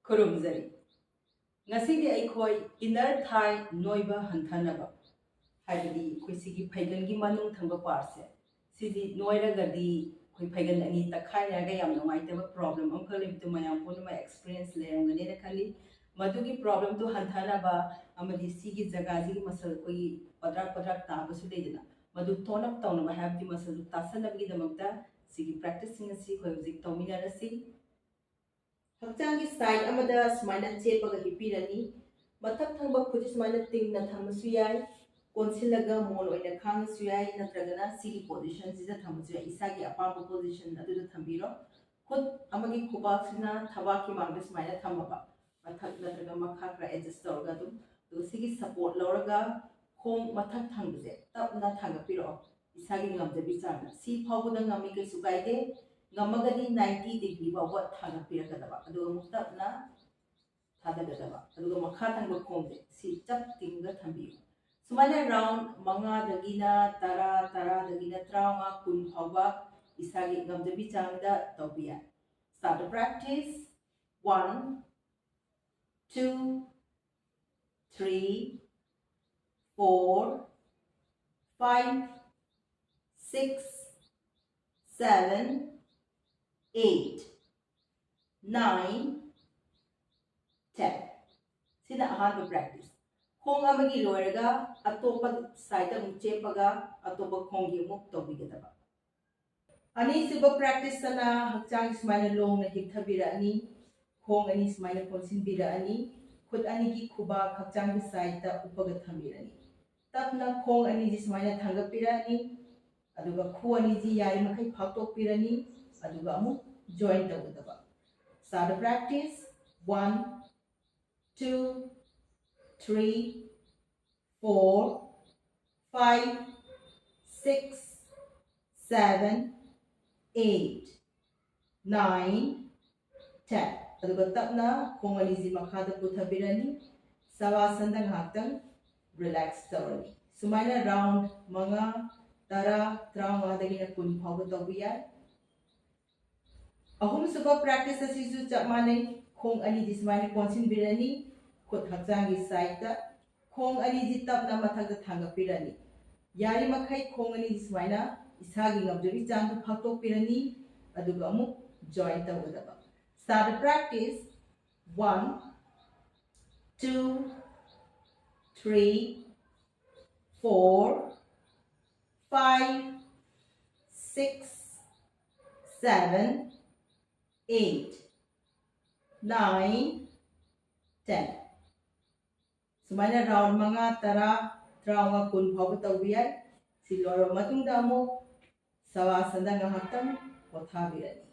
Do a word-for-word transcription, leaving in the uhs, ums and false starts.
ꯈꯨꯔꯨꯝꯖꯔꯤ꯫ ꯉꯁꯤꯗꯤ ꯑꯩꯈꯣꯏ inner thigh ꯅꯣꯏꯕ ꯍꯟꯊꯅꯕ, ꯍꯥꯏꯕꯗꯤ ꯑꯩꯈꯣꯏ ꯁꯤꯒꯤ ꯐꯩꯒꯟꯒꯤ ꯃꯅꯨꯡ ꯊꯪꯕ partꯁꯦ, ꯁꯤꯗꯤ ꯅꯣꯏꯔꯒꯗꯤ ꯑꯩꯈꯣꯏ ꯐꯩꯒꯟ ꯑꯅꯤ ꯇꯛꯈꯥꯏꯅꯔꯒ ꯌꯥꯝ ꯅꯨꯡꯉꯥꯏꯇꯕ problem ꯑꯃꯈꯛ ꯂꯩꯕꯗꯨ ꯃꯌꯥꯝ ꯄꯨꯝꯅꯃꯛ experience ꯂꯩꯔꯝꯒꯅꯤꯅ ꯈꯜꯂꯤ꯫ ꯃꯗꯨꯒꯤ problemꯗꯨ ꯍꯟꯊꯅꯕ ꯑꯃꯗꯤ ꯁꯤꯒꯤ ꯖꯒꯥꯁꯤꯒꯤ muscle ꯑꯩꯈꯣꯏꯒꯤ ꯄꯗ꯭ꯔꯥꯛ ꯄꯗ꯭ꯔꯥꯛ ꯇꯥꯕꯁꯨ ꯂꯩꯗꯅ, ꯃꯗꯨ tone up ꯇꯧꯅꯕ, ꯍꯥꯏꯕꯗꯤ muscleꯗꯨ ꯇꯥꯁꯟꯅꯕꯒꯤꯗꯃꯛꯇ ꯁꯤꯒꯤ practiceꯁꯤꯡ ꯑꯁꯤ ꯑꯩꯈꯣꯏ ꯍꯧꯖꯤꯛ ꯇꯧꯃꯤꯟꯅꯔꯁꯤ꯫ ꯍꯛꯆꯥꯡꯒꯤ side ꯑꯃꯗ ꯁꯨꯃꯥꯏꯅ ꯆꯦꯞꯄꯒ ꯍꯤꯞꯄꯤꯔꯅꯤ꯫ ꯃꯊꯛ ꯊꯪꯕ ꯈꯨꯠꯁꯤ ꯁꯨꯃꯥꯏꯅ ꯇꯤꯡꯅ ꯊꯝꯕꯁꯨ ꯌꯥꯏ, ꯀꯣꯟꯁꯤꯜꯂꯒ ꯃꯣꯟ ꯑꯣꯏꯅ ꯈꯥꯡꯉꯁꯨ ꯌꯥꯏ, ꯅꯠꯇ꯭ꯔꯒꯅ ꯁꯤꯒꯤ positionꯁꯤꯗ ꯊꯝꯕꯁꯨ ꯌꯥꯏ, ꯏꯁꯥꯒꯤ ꯑꯄꯥꯝꯕ position ꯑꯗꯨꯗ ꯊꯝꯕꯤꯔꯣ꯫ ꯈꯨꯠ ꯑꯃꯒꯤ ꯈꯨꯕꯥꯛꯁꯤꯅ ꯊꯕꯥꯛꯀꯤ ꯃꯥꯡꯗ ꯁꯨꯃꯥꯏꯅ ꯊꯝꯃꯕ, ꯃꯊꯛ ꯅꯠꯇ꯭ꯔꯒ ꯃꯈꯥ ꯈꯔ adjust ꯇꯧꯔꯒ ꯑꯗꯨꯝ, ꯑꯗꯨꯒ ꯁꯤꯒꯤ support ꯂꯧꯔꯒ ꯈꯣꯡ ꯃꯊꯛ ꯊꯪꯕꯁꯦ ꯇꯞꯅ ꯊꯥꯡꯒꯠꯄꯤꯔꯛꯑꯣ, ꯏꯁꯥꯒꯤ ꯉꯝꯖꯕꯤ ꯆꯥꯡꯗ꯫ ꯁꯤ ꯐꯥꯎꯕꯗ ꯉꯝꯃꯤ, ꯀꯩꯁꯨ ꯀꯥꯏꯗꯦ꯫ ꯉꯝꯃꯒꯗꯤ ninety degree ꯐꯥꯎꯕ ꯊꯥꯡꯒꯠꯄꯤꯔꯛꯀꯗꯕ, ꯑꯗꯨꯒ ꯑꯃꯨꯛ ꯇꯞꯅ ꯊꯥꯗꯒꯗꯕ, ꯑꯗꯨꯒ ꯃꯈꯥ ꯊꯪꯕ ꯈꯣꯡꯁꯦ ꯁꯤ ꯆꯞ ꯇꯤꯡꯒ ꯊꯝꯕꯤꯌꯨ꯫ ꯁꯨꯃꯥꯏꯅ round ꯃꯉꯥꯗꯒꯤꯅ ꯇꯔꯥ, ꯇꯔꯥꯗꯒꯤꯅ ꯇꯔꯥꯃꯉꯥ, ꯀꯨꯟ ꯐꯥꯎꯕ ꯏꯁꯥꯒꯤ ꯉꯝꯖꯕꯤ ꯆꯥꯡꯗ ꯇꯧꯕ ꯌꯥꯏ꯫ Start the practice. One, two, three, four, five, six, seven, eight, nine, ten. ꯁꯤꯅ ꯑꯍꯥꯟꯕ practice꯫ ꯈꯣꯡ ꯑꯃꯒꯤ ꯂꯣꯏꯔꯒ ꯑꯇꯣꯞꯄ side ꯑꯃꯨꯛ ꯆꯦꯞꯄꯒ ꯑꯇꯣꯞꯄ ꯈꯣꯡꯒꯤ ꯑꯃꯨꯛ ꯇꯧꯕꯤꯒꯗꯕ꯫ ꯑꯅꯤꯁꯨꯕ practice ꯑꯅ ꯍꯛꯆꯥꯡ ꯁꯨꯃꯥꯏꯅ ꯂꯣꯡꯅ ꯍꯤꯞꯊꯕꯤꯔꯛꯑꯅꯤ, ꯈꯣꯡ ꯑꯅꯤ ꯁꯨꯃꯥꯏꯅ ꯀꯣꯟꯁꯤꯟꯕꯤꯔꯛꯑꯅꯤ, ꯈꯨꯠ ꯑꯅꯤꯒꯤ ꯈꯨꯕꯥꯛ ꯍꯛꯆꯥꯡꯒꯤ sideꯇ ꯎꯞꯄꯒ ꯊꯝꯕꯤꯔꯅꯤ꯫ ꯇꯞꯅ ꯈꯣꯡ ꯑꯅꯤꯁꯤ ꯁꯨꯃꯥꯏꯅ ꯊꯥꯡꯒꯠꯄꯤꯔꯛꯑꯅꯤ, ꯑꯗꯨꯒ ꯈꯨ ꯑꯅꯤꯁꯤ ꯌꯥꯔꯤꯃꯈꯩ ꯐꯥꯛꯇꯣꯛꯄꯤꯔꯅꯤ, ꯑꯗꯨꯒ ꯑꯃꯨꯛ join ꯇꯧꯒꯗꯕ꯫ Start the practice. One, two, three, four, five, six, seven, eight, nine, ten. ꯑꯗꯨꯒ ꯇꯞꯅ ꯈꯣꯡ ꯑꯅꯤꯁꯤ ꯃꯈꯥꯗ ꯄꯨꯊꯕꯤꯔꯅꯤ꯫ ꯁꯕꯥꯁꯟꯗ ꯉꯥꯏꯍꯥꯛꯇꯪ relax ꯇꯧꯔꯅꯤ꯫ ꯁꯨꯃꯥꯏꯅ round ꯃꯉꯥ, ꯇꯔꯥ, ꯇꯔꯥꯃꯉꯥꯗꯒꯤꯅ ꯀꯨꯟ ꯐꯥꯎꯕ ꯇꯧꯕ ꯌꯥꯏ꯫ ꯑꯍꯨꯝꯁꯨꯕ practice ꯑꯁꯤꯁꯨ ꯆꯞ ꯃꯥꯟꯅꯩ꯫ ꯈꯣꯡ ꯑꯅꯤꯗꯤ ꯁꯨꯃꯥꯏꯅ ꯀꯣꯟꯁꯤꯟꯕꯤꯔꯅꯤ, ꯈꯨꯠ ꯍꯛꯆꯥꯡꯒꯤ ꯁꯥꯏꯠꯇ꯫ ꯈꯣꯡ ꯑꯅꯤꯗꯤ ꯇꯞꯅ ꯃꯊꯛꯇ ꯊꯥꯡꯒꯠꯄꯤꯔꯅꯤ꯫ ꯌꯥꯔꯤꯃꯈꯩ ꯈꯣꯡ ꯑꯅꯤꯗꯤ ꯁꯨꯃꯥꯏꯅ ꯏꯁꯥꯒꯤ ꯉꯝꯖꯕꯒꯤ ꯆꯥꯡꯗ ꯐꯥꯛꯇꯣꯛꯄꯤꯔꯅꯤ, ꯑꯗꯨꯒ ꯑꯃꯨꯛ ꯖꯣꯏꯟ ꯇꯧꯒꯗꯕ꯫ Start the practice. One, two, three, four, five, six, seven, eight, nine, ten. ꯁꯨꯃꯥꯏꯅ ꯔꯥꯎꯟ ꯃꯉꯥ, ꯇꯔꯥ, ꯇꯔꯥꯃꯉꯥ, ꯀꯨꯟ ꯐꯥꯎꯕ ꯇꯧꯕ ꯌꯥꯏ꯫ ꯁꯤ ꯂꯣꯏꯔꯕ ꯃꯇꯨꯡꯗ ꯑꯃꯨꯛ ꯁꯕꯥꯁꯟꯗ ꯉꯥꯏꯍꯥꯛꯇꯪ ꯄꯣꯊꯥꯕꯤꯔꯅꯤ꯫